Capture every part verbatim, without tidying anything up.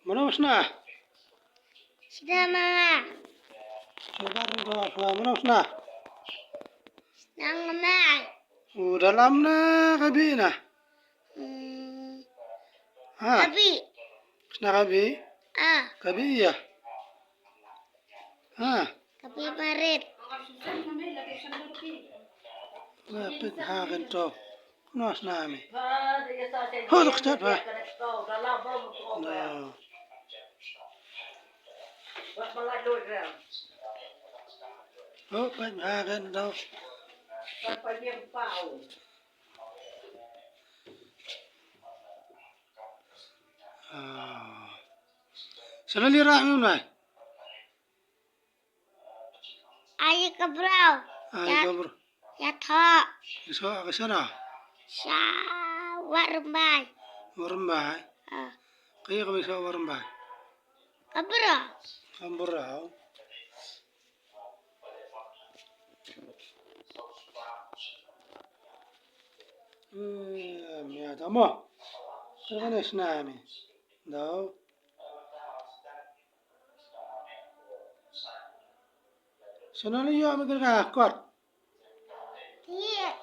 Mano shna? Shna mama. Shna mama, mano shna? Shna mama. U da lam ne ka bih na? Hmm. Ha? Ka bih. Shna ka bih? Ah. Ka bih ïa? Ha? Ka bih marit. Na pit ha kan to. Kumno shna me? Ho, dok chat ba. No. Ho, peit ha kan to. Ah. Shano lira me, Mnai? Ai ka brau. Ai ka brau. Ïa thoh. Ïa thoh ka shano? Sha Wah Rymbai. Wah Rymbai. Ah. Kaei kaba sha Wah Rymbai? Ka brau. Ka brau. Hmm, ïa tamo. Ka ne shna me. Dau. Shano la ïoh me kane ka kot? Thied.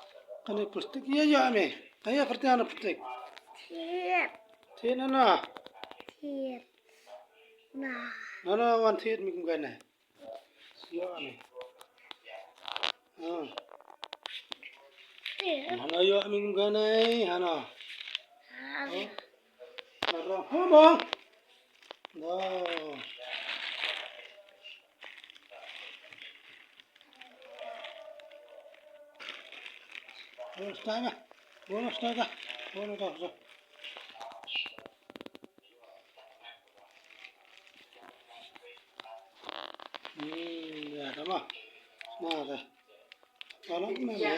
Kane plastik ïa ïoh me. Ka ïa kyrteng kane plastik. Thied. Thied nano? Thied. Na. Nano wan thied me kum kane? Ïoh me. Ah. Thied. Nano ïoh me kum kane? Hano. Ah. Oh. Aro, hamo. No. Bueno, está acá. Bueno, está acá. Bueno, está acá. Hmm, ya, tama. Nada. Kalau ini ya.